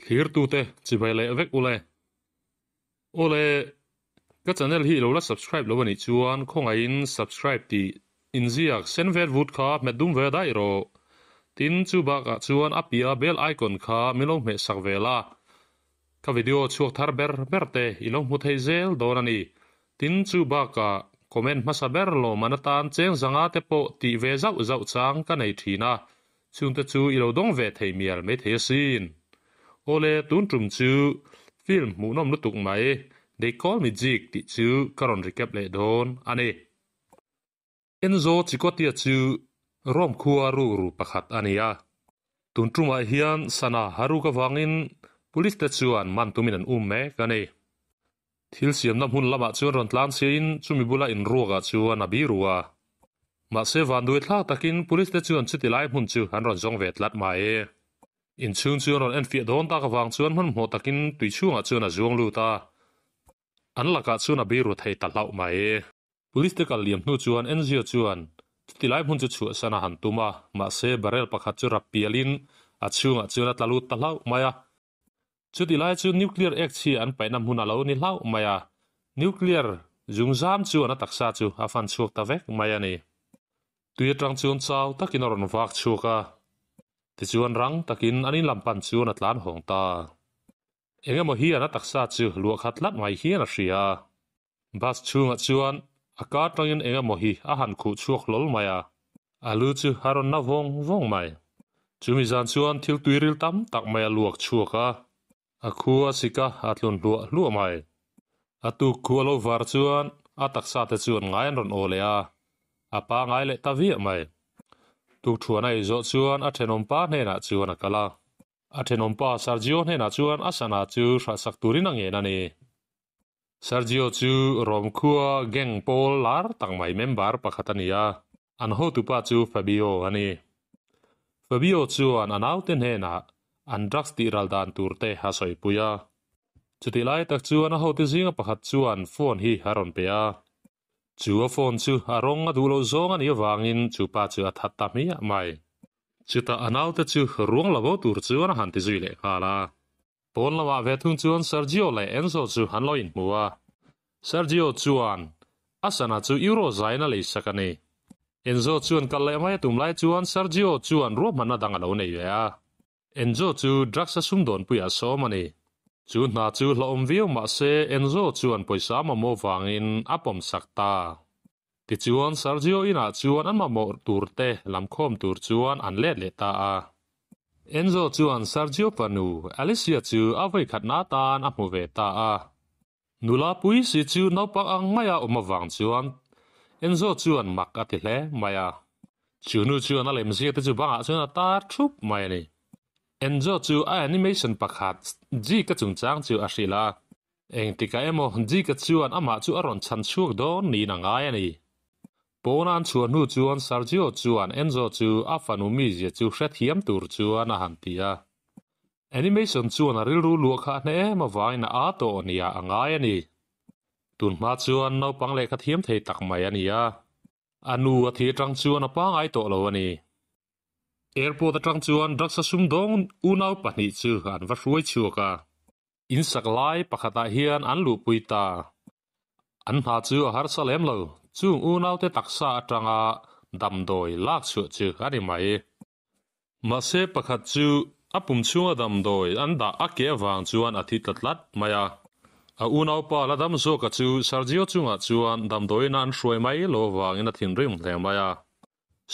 Thlirtute chibai leh vek ule. Awle, ka channel hi ilo la subscribe lo anih chuan khawngaihin subscribe tih inziak sen vet vut kha hmet dum ve daih rawh. Tin, chu bakah chuan a piah bell icon kha min lo hmeh sak ve la. Ka video chhuak thar ber ber te ilo hmu thei zel dawn a ni. Tin, chu bakah comment hmasa ber lawmman atan cheng zanga te pawh tih ve zauh zauh chang ka nei thin a, Chungte chu i lo dawng ve thei mial mai thei asin. Awle, tun tum chu film hmuhnawm lutuk mai They Call Me Jig tih chu ka rawn recap leh dawn a ni. Enzo Chikotia chu Rome khua rukru pakhat a ni a. Tun tumah hian sana haruk avangin police te chuan man tumin an um mek a ni. Thil siamna hmun lamah chuan rawn tlan chiahin chumi bula inruakah chuan a biru a. Mahse vanduai thlak takin police te chuan chuti lai hmun chu an rawn zawng ve tlat mai. Inchhung chu an rawn enfiah dawn tak avang chuan hmanhmawh takin tui chhungah chuan a zuang lut a, an lakah chuan a biru thei ta hlauh mai. Police te kal liam hnu chuan Enzio chuan chuti lai hmun chu chhuahsan a han tum a, mahse barrel pakhat chu rap pialin a chhungah chuan a tla lut ta hlauh mai a. Chuti lai chu nuclear ek chhia an paihna hmun a lo ni hlauh mai a, nuclear zungzam chuan a taksa chu a fan chhuak ta vek mai a ni. Tui atang chuan chau takin a rawn vak chhuak a, tichuan rang takin an inlam pan chuan a tlan hawng ta. Eng emaw hian a taksa chu luah khat tlat mai hian a hria a, bus chhungah chuan a kar tangin eng emaw hi a han khuh chhuak hlawl mai a, a lu chu a rawn na vawng vawng mai. Chumi zan chuan thil tuiril tam tak mai a luak chhuak a, a khu a sik a, a tlun hluah hluah mai. A tuk khu a lo var chuan a taksa te chuan ngai an rawn aw leh a, a pangai leh ta viah mai. Tukthuan a ei zawh chuan a thenawmpa hnenah chuan a kal a. A thenawmpa Sergio hnenah chuan a sana chu hrahsak turin a ngen a ni. Sergio chu Rome khua gang pawl lar tak mai member pakhat a ni a, an hotupa chu Fabio a ni. Fabio chuan a naute hnenah an drugs tih ral dan tur te a sawipui a. Chutih lai tak chuan a hote zinga pakhat chuan phone hi a rawn pe a. Chu a phone chu a rawng a duh loh zawng a nih avangin chu pa chu a that ta hmiah mai. Chutah a naute chu ruang la bo tur chuan a han ti zui leh nghal a. Pawn lamah ve thung chuan Sergio leh Enzo chu an lo inhmu a. Sergio chuan a sana chu euro zain a leisak a ni. Enzo chuan kal leh mai a tum lai chuan Sergio chuan ruahmanna dang a lo nei ve a. Enzo chu drugs a sumdawnpui a sawm a ni. Chu hna chu hlauhawm viau mah se Enzo chuan pawisa mamawh vangin a pawmsak ta. Tichuan Sergio inah chuan an mamawh turte lamkhawm tur chuan an let leh ta a. Enzo chuan Sergio fanu Alicia chu a vawikhatna atan a hmu ve ta a. Nula pui si chu naupang ang maia awm avang chuan Enzo chuan mak a ti hle mai a. Chu nu chuan a lemziak te chu bangah chuan a tar thup mai a ni. Enzo chu a animation pakhat Jika chungchang chu a hrilh a. Engtikah emaw Jika chuan amah chu a rawn chhan chhuak dawn niin a ngai a ni. Pawna an chhuah hnu chuan Sergio chuan Enzo chu a fanu mizia chu hrethiam tur chuan a han ti a. Animation chuan a rilru luah kha a hne em avangin a aa tawh nia a ngai a ni. Tun hma chuan naupang lehkha thiam thei tak mai a ni a. A nu a thi atang chuan a pangai tawh lo a ni. Airport atang chuan drugs a sumdawng unau pahnih chu an va hruai chhuak a. In sak lai pakhatah hian an luhpui ta. An hna chu a harsa lem lo, chung unaute taksa atanga damdawi lak chhuah chu a ni mai. Mahse pakhat chu a pum chhunga damdawi an dah a ke avang chuan a thi tla tlat mai a. A unaupa la dam zawka chu Sergio chungah chuan damdawiina an hruai mai lo avangin a thinrim hle mai a.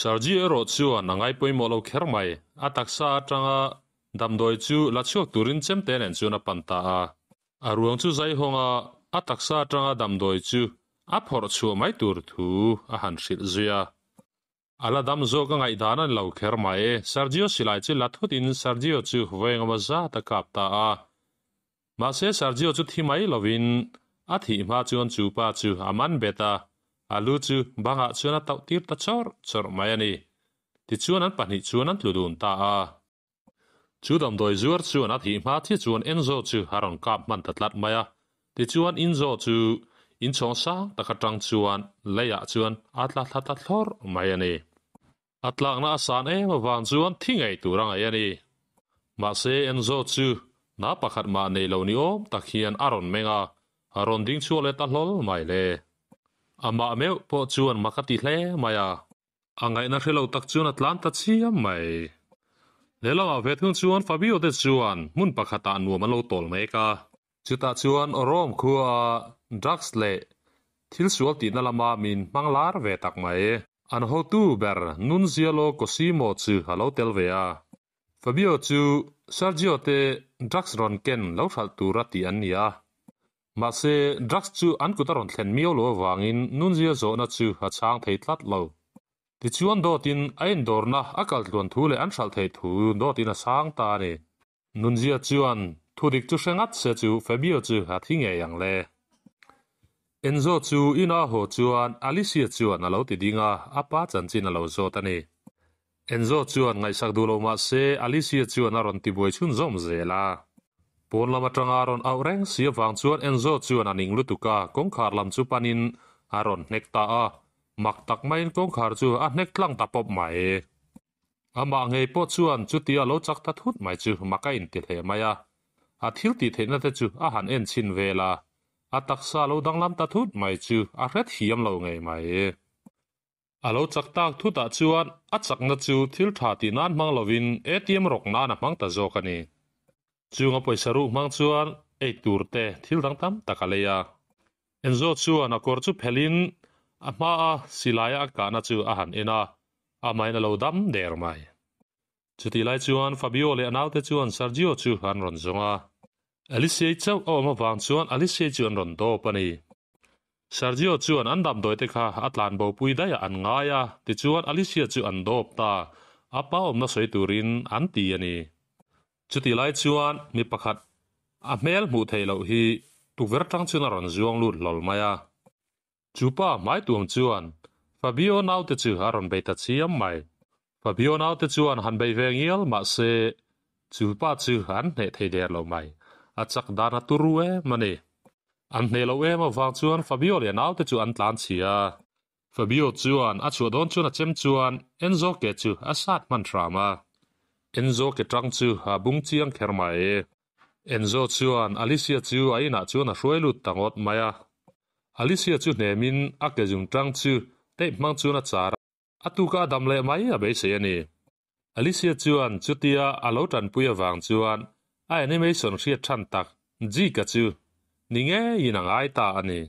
Sergio erawh chuan a ngai pawimawh lo kher mai. A taksa atanga damdawi chu la chhuak turin chemte nen chuan a pan ta a. A ruang chu zai hawng a, a taksa atanga damdawi chu a phawrh chhuah mai tur thu a han hrilh zui a. A la dam zawk a ngaihdan a ni lo kher mai. Sergio silai chu la thutin Sergio chu vawi engemaw zat a kap ta a. Mahse Sergio chu thi mai lovin a thih hma chuan chu pa chu a man bet a, a lu chu bangah chuan a tauh tir ta chawrh chawrh mai a ni. Tichuan an pahnih chuan an tlu dun ta a. Chu damdawi zuar chuan a thih hma chiah chuan Enzo chu a rawn kap hman ta tlat mai a. Tichuan Enzo chu inchhawng sang tak atang chuan leiah chuan a tla thla ta thlawrh mai a ni. A tlakna a san em avang chuan thi ngei tur a ngaih a ni. Mahse Enzo chu Na pakhat mah nei lo ni awm tak hian a rawn meng a, a rawn ding chhuak leh ta hlawl mai le. Amah meuh pawh chuan mak a ti hle mai a. A ngaihna hre lo tak chuan a tlan ta chiam mai. Lehlamah ve thung chuan Fabio te chuan hmun pakhatah nuam an lo tawl mek a. Chutah chuan Rome khua drugs leh thil sual tihna lama min hmang lar ve tak mai. An hotu ber Nunzialo Cosimo chu a lo tel ve a. Fabio chu Sergio te drugs rawn ken lo hralh tura tih an ni a. Mahse, drugs chu an kut a rawn thlen miau lo avangin Nunzia zawhna chu a chhang thei tlat lo. Tichuan dawtin a indawrna a kal tluan thu leh an hralh theih thu dawtin a chhang ta a ni. Nunzia chuan thudik chu hre ngat se chu Fabio chu a thi ngei ang le. Enzo chu ina haw chuan Alicia chuan a lo ti ding a, a pa chanchin a lo zawt a ni. Enzo chuan ngaihsak duh lo mah se Alicia chuan a rawn ti buai chhunzawm zel a. Pawn lam atanga a rawn auh reng si avang chuan Enzo chuan a ning lutuk a, kawngkhar lam chu panin a rawn hnek ta a. Mak tak maiin kawngkhar chu a hnek tlang ta pawp mai. Amah ngei pawh chuan chutia lo chak ta thut mai chu mak a inti hle mai a. A thil tih theihna te chu a han en chhin vel a, a taksa lo danglam ta thut mai chu a hret hiam lo ngei mai. A lo chak tak thutah chuan a chakna chu thil tha tih nan hmang lovin ATM rawk nan a hmang ta zawk a ni. Chung a pawisa ruh hmang chuan ei tur te thil dang tam tak a lei a. Enzo chuan a kawr chu phelhin a hmaa silaia a kahna chu a han en a, amahin a lo dam der mai. Chutih lai chuan Fabio leh a naute chuan Sergio chu an rawn zawng a. Alicia-i chauh a awm avang chuan Alicia-i chu an rawn dawp a ni. Sergio chuan an damdawi te kha a tlan bopui daih ah an ngai a, tichuan Alicia chu an dawp ta, a pa awmna sawi turin an ti a ni. Chutih lai chuan mi pakhat a hmel hmuh theih loh hi tukverh tang chuan a rawn zuang lut hlawl mai a. Chu pa hmaituam chuan Fabio naute chu a rawn bei ta chiam mai. Fabio naute chuan han bei ve ngial mah se chu pa chu an hneh thei der lo mai. A chak dan a turu em a ni. An hneh loh em avang chuan Fabio leh a naute chu an tlan chhia. Fabio chuan a chhuah dawn chuan a chem chuan Enzo ke chu a sat hman hram a. Enzo ke tang chu a bung chiang kher mai. Enzo chuan Alicia chu a inah chuan a hruai lut ta ngawt mai a. Alicia chu hnemin a ke zung tang chu tape hmang chuan a char a, a tuka a dam leh mai a beisei a ni. Alicia chuan chutia a lo tanpui avang chuan a animation hriat than tak Jika chu ni ngeiin a ngai ta a ni.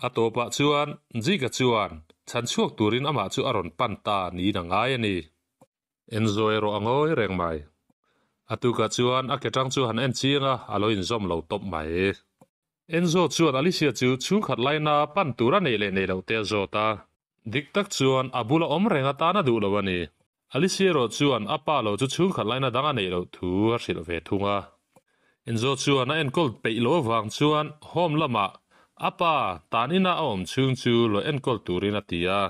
A tawpah chuan Jika chuan chhan chhuak turin amah chu a rawn pan ta niin a ngai a ni. Enzo erawh a ngawi reng mai. A tukah chuan a ke tang chu han en chiang a, a lo inzawm lo tawp mai. Enzo chuan Alicia chu chhungkhat laina pan tur a neih leh neih loh te a zawt a. Dik tak chuan a bula awm reng atan a duh lo a ni. Alicia erawh chuan a pa lo chu chhungkhat laina dang a neih loh thu a hrilh ve thung a. Enzo chuan a enkawl peih loh avang chuan home lamah a pa tan ina a awm chhung chu lo enkawl turin a ti a.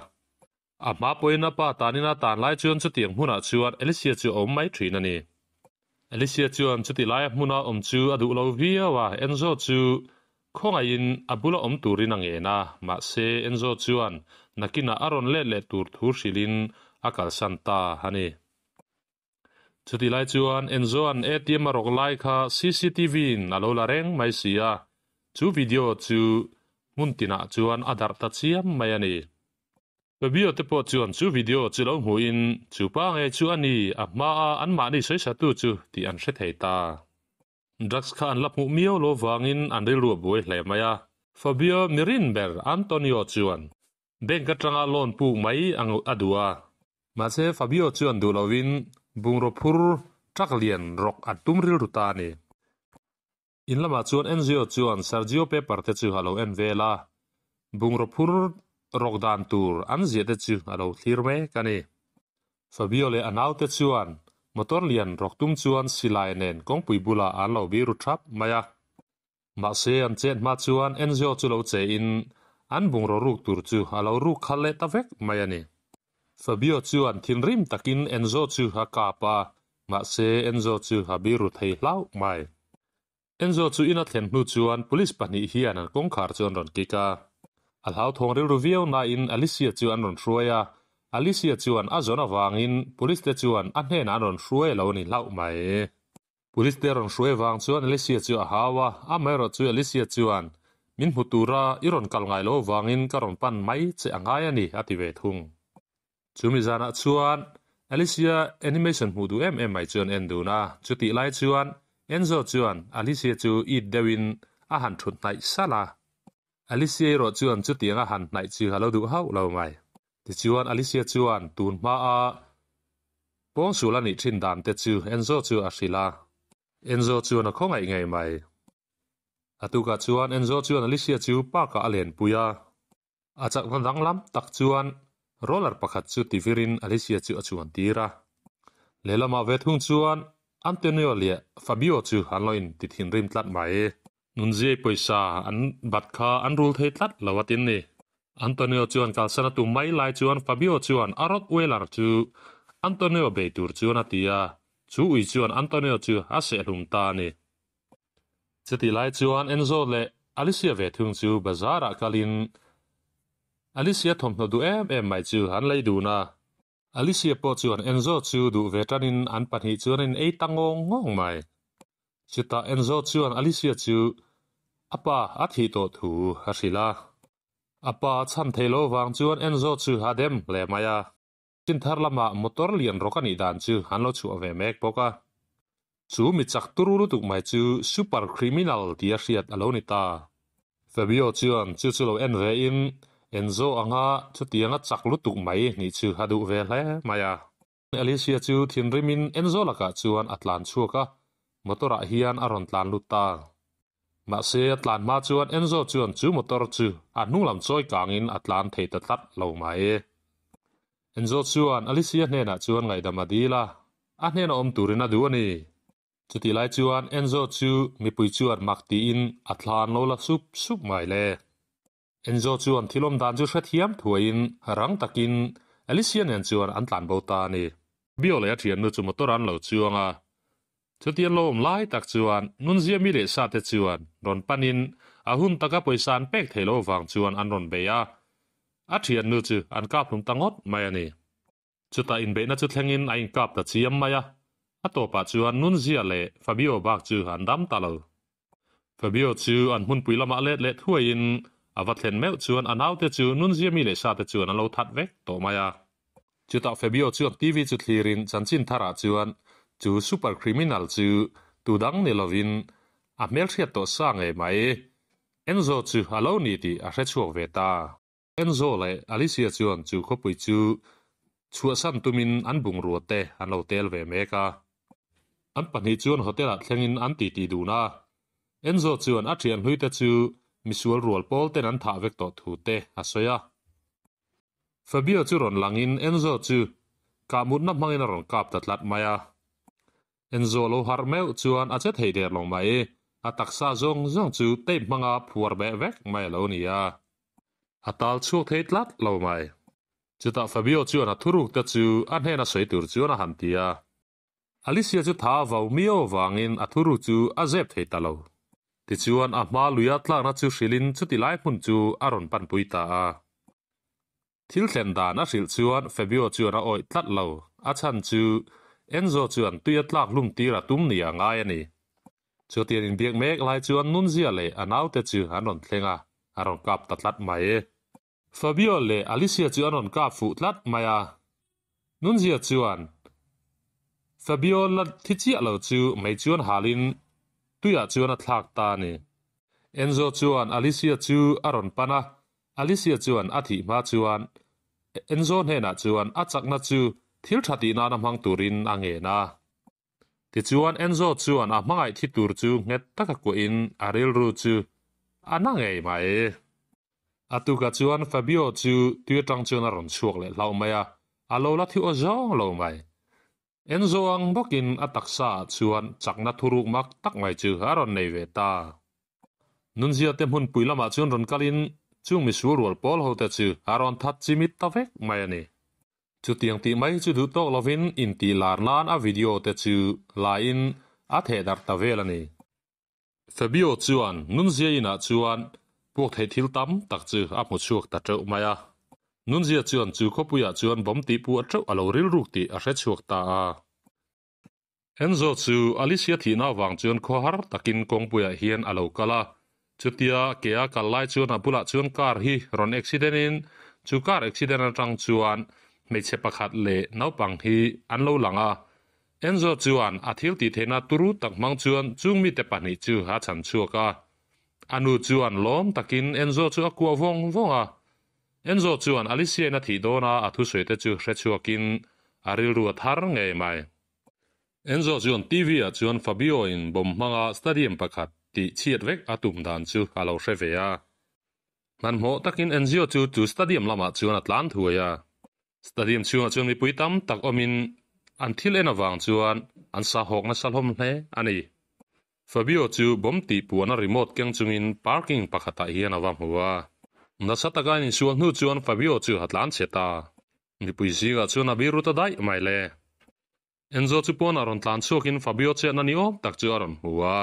A hma pawhin a pa tanin a tan lai chuan chutiang hmunah chuan Alicia chu a awm mai thin a ni. Alicia chuan chuti laia hmuna awm chu a duh lo viau a, Enzo chu khawngaihin a bula awm turin a ngen a, mahse Enzo chuan nakinah a rawn let leh tur thu hrilhin a kalsan ta a ni. Chutih lai chuan Enzoa'n ATM a rawk lai kha CCTV in a lo la reng mai si a, chu video chu hmun tinah chuan a darh ta chiam mai a ni. Fabio te pawh chuan chu video chu lo hmuhin chu pa ngei chu a ni a hmaa anmahni sawisatu chu tih an hre thei ta. Drugs kha an la hmuh miau lo vangin an rilru a buai hle mai a. Fabio mirin ber Antonio chuan Bank atanga loan puk mai ang a duh a. Mahse Fabio chuan duh lovin bungraw phur truck lian rawk an tum rilru ta a ni. In lamah chuan Enzio chuan Sergio paper te chu a lo en vel a, bungraw phur rawk dan tur an ziah te chu a lo thlir mek a ni. Fabio leh a naute chuan motor lian rawk tum chuan silai nen kawngpui bulah an lo biru thap mai a. Mahse an chet hma chuan Enzo chu lo che in an bungraw ruk tur chu a lo ruk khalh leh ta vek mai a ni. Fabio chuan thinrim takin Enzo chu a kap a, mahse Enzo chu a biru thei hlauh mai. Enzo chu in a thlen hnu chuan police pahnih hian an kawngkhar chu an rawn kik a. A hlauthawng rilru viau nain Alicia chu an rawn hruai a, Alicia chuan a zawn avangin police te chuan a hnenah an rawn hruai a lo ni hlauh mai. Police te rawn hruai vang chuan Alicia chu a hau a, amaherawh chu Alicia chuan, Min hmu tura i rawn kal ngai lo vangin ka rawn pan mai che a ngai a ni, a ti ve thung. Chumi zanah chuan Alicia animation hmuh duh em em mai chuan en dun a, chutih lai chuan Enzo chuan Alicia chu it deuhin a han thut hnaih salh a. Alicia erawh chuan chutiang a han hnaih chu a lo duh hauh lo mai. Tichuan Alicia chuan tun hmaa pawngsual a nih thin dan te chu Enzo chu a hrilh a, Enzo chuan a khawngaih ngei mai. A tukah chuan Enzo chuan Alicia chu park ah a lenpui a, a chakna danglam tak chuan roller pakhat chu tivirin Alicia chu a chuan tir a. Lehlamah ve thung chuan Antonio leh Fabio chu an lo inti thinrim tlat mai. Nunziai pawisa an bat kha an rul thei tlat lo a tin ni. Antonio chuan kalsan a tum mai lai chuan Fabio chuan a Rottweiler chu Antonio bei tur chuan a ti a, chu ui chuan Antonio chu a sehhlum ta a ni. Chutih lai chuan Enzo leh Alicia ve thung chu bazar ah kalin Alicia thawmhnaw duh em em mai chu an lei dun a. Alicia pawh chuan Enzo chu duh ve tanin an pahnih chuan an in ei ta ngawng ngawng mai. Chutah Enzo chuan Alicia chu a pa a thih tawh thu a hrilh a. A pa a chhan thei lo vang chuan Enzo chu a dem hle mai a. Chin thar lamah motor lian rawk a nih dan chu an lo chhuah ve mek bawk a. Chu mi chak turu lutuk mai chu super criminal tia hriat a lo ni ta. Fabio chuan chu chu lo en ve in Enzo anga chutianga chak lutuk mai nih chu a duh ve hle mai a. Alicia chu thinrimin Enzo lakah chuan a tlan chhuak a, motor ah hian a rawn tlan lut ta. Mahse a tlan hma chuan Enzo chuan chu motor chu a hnunglam chawi kangin a tlan thei ta tlat lo mai. Enzo chuan Alicia hnenah chuan ngaihdam a dil a, a hnena awm turin a duh a ni. Chutih lai chuan Enzo chu mipui chuan mak tiin a thlan lo la sup sup mai le. Enzo chuan thil awm dan chu hrethiam thuaiin rang takin Alicia nen chuan an tlan bo ta a ni. Bio leh a thiannu chu motor an lo chuang a, chuti an lo awm lai tak chuan Nunzia mi leh sa te chuan rawn panin a hun taka pawisa an pek theih loh vang chuan an rawn bei a, a thiannu chu an kap hlum ta ngawt mai a ni. Chutah inbeihna chu thlengin a inkap ta chiam mai a, a tawpah chuan Nunzia leh Fabio bak chu an dam ta lo. Fabio chu an hmunpui lamah let leh thuaiin a va thlen meuh chuan a naute chu Nunzia mi leh sate chuan an lo that vek tawh mai a. Chutah Fabio chuan TV chu thlirin chanchin tharah chuan chu super criminal chu tu dang ni lovin a hmelhriat tawh sa ngei mai. Enzo chu a lo ni tih a hrechhuak ve ta. Enzo leh Alicia chuan chu khawpui chu chhuahsan tumin an bungrua te an lo tel ve mek a. An pahnih chuan hotel ah thlengin an titi dun a. Enzo chuan a thian hlui te chu misual rual pawl ten an thah vek tawh thu te a sawi a. Fabio chu rawn langin Enzo chu kahmutna hmangin a rawn kap ta tlat mai a. Enzo lo harh meuh chuan a che thei der lo mai. A taksa zawng zawng chu tape hmanga phuar beh vek mai a lo ni a. A tal chhuak thei tlat lo mai. Chutah Fabio chuan a thuruk te chu a hnena sawi tur chuan a han ti a. Alicia chu tha a vau miau avangin a thuruk chu a zep thei ta lo. Tichuan a hma luia tlakna chu hrilhin chuti lai hmun chu a rawn panpui ta a. Thil thlen dan a hrilh chuan Fabio chuan a awih tlat lo, a chhan chu Enzo chuan tui a tlak hlum tir a tum ni a ngai a ni. Chutiang inbiak mek lai chuan Nunzia leh a naute chu an rawn thleng a, a rawn kap ta tlat mai. Fabio leh Alicia chu an rawn kap fuh tlat mai a, Nunzia chuan Fabio la thi chiah lo chu mei chuan halin tuiah chuan a thlak ta a ni. Enzo chuan Alicia chu a rawn pan a, Alicia chuan a thih hma chuan Enzo hnenah chuan a chakna chu thil tha tih nana hmang turin a ngen a. Tichuan Enzo chuan a hmangaih thi tur chu nghet taka kuahin a rilru chu a na ngei mai. A tukah chuan Fabio chu tui atang chuan a rawn chhuak leh hlauh mai a, a lo la thi aw zawng lo mai. Enzo ang bawkin a taksa ah chuan chakna thuruk mak tak mai chu a rawn nei ve ta. Nunzia te hmunpui lamah chuan rawn kalin chung misual rual pawl ho te chu a rawn that chimit ta vek mai a ni. Chutiang tih mai chu duh tawk lovin intih lar nan a video te chu laiin a theh darh ta vel a ni. Fabio chuan Nunzia inah chuan puak theih thil tam tak chu a hmu chhuak ta teuh mai a. Nunzia chuan chu khawpuiah chuan bomb tih puah teuh a lo rilruk tih a hre chhuak ta a. Enzo chu Alicia thihna avang chuan khawhar takin kawngpuiah hian a lo kal a, chutia ke a kal lai chuan a bulah chuan car hi rawn accident in chu car accident atang chuan hmeichhe pakhat leh naupang hi an lo lang a. Enzo chuan a thil tih theihna turu tak hmang chuan chung mite pahnih chu a chhan chhuak a. A nu chuan lawm takin Enzo chu a kuah vawng vawng a. Enzo chuan Alicia in a thih dawn a a thusawi te chu hre chhuakin a rilru a thar ngei mai. Enzo chuan TV ah chuan Fabio in bomb hmanga stadium pakhat tih chhiat vek a tum dan chu a lo hre ve a. Hmanhmawh takin Enzio chu chu stadium lamah chuan a tlan thuai a. Stadium chhungah chuan mipui tam tak awmin an thil en avang chuan an sahawk nasa hlawm hle a ni. Fabio chu bomb tih puana remote keng chungin parking pakhatah hian a va hmu a. Nasa taka an insual hnu chuan Fabio chu a tlan chhe ta. Mipui zingah chuan a biru ta daih mai le. Enzo chu pawn a rawn tlan chhuakin Fabio chetna ni awm tak chu a rawn hmu a.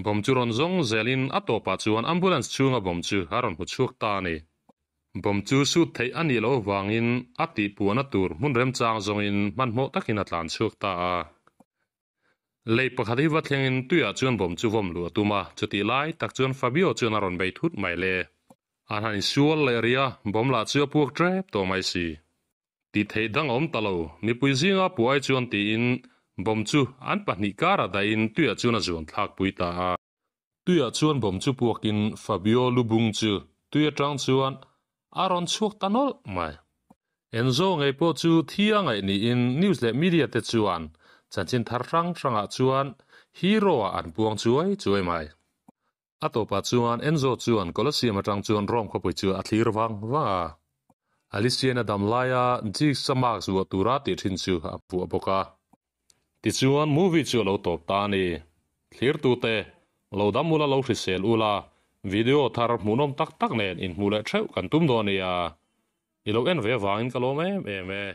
Bomb chu rawn zawng zelin a tawpah chuan ambulance chhunga bomb chu a rawn hmu chhuak ta a ni. Bomb chu sut theih a nih loh avangin a tihpuahna tur hmun remchang zawngin hmanhmawh takin a tlan chhuak ta a. Lei pakhat hi va thlengin tuiah chuan bomb chu vawm luh a tum a, chutih lai tak chuan Fabio chuan a rawn bei thut mai le. An han insual leh rih a, bomb lah chu a puak tep tawh mai si. Tih theih dang a awm ta lo, mipui zinga puh ai chuan tiin bomb chu an pahnih karah dahin tuiah chuan a zuan thlak pui ta a. Tuiah chuan bomb chu puakin Fabio lubung chu tui atang chuan a rawn chhuak ta nawlh mai. Enzo ngei pawh chu thi a ngaih niin news leh media te chuan chanchin thar hrang hrangah chuan hero ah an puang chuai chuai mai. A tawpah chuan Enzo chuan Colosseum atang chuan Rome khawpui chu a thlir vang vang a. Alician a dam laia Jigsaw mark zuah tura tih thin chu a vuah bawk a. Tichuan movie chu a lo tawp ta a ni. Thlirtute, lo dam ula lo hrisel ula, video thar hmuhnawm tak tak nen inhmuh leh theuh kan tum dawn nia. I lo en ve avangin ka lawm em em e.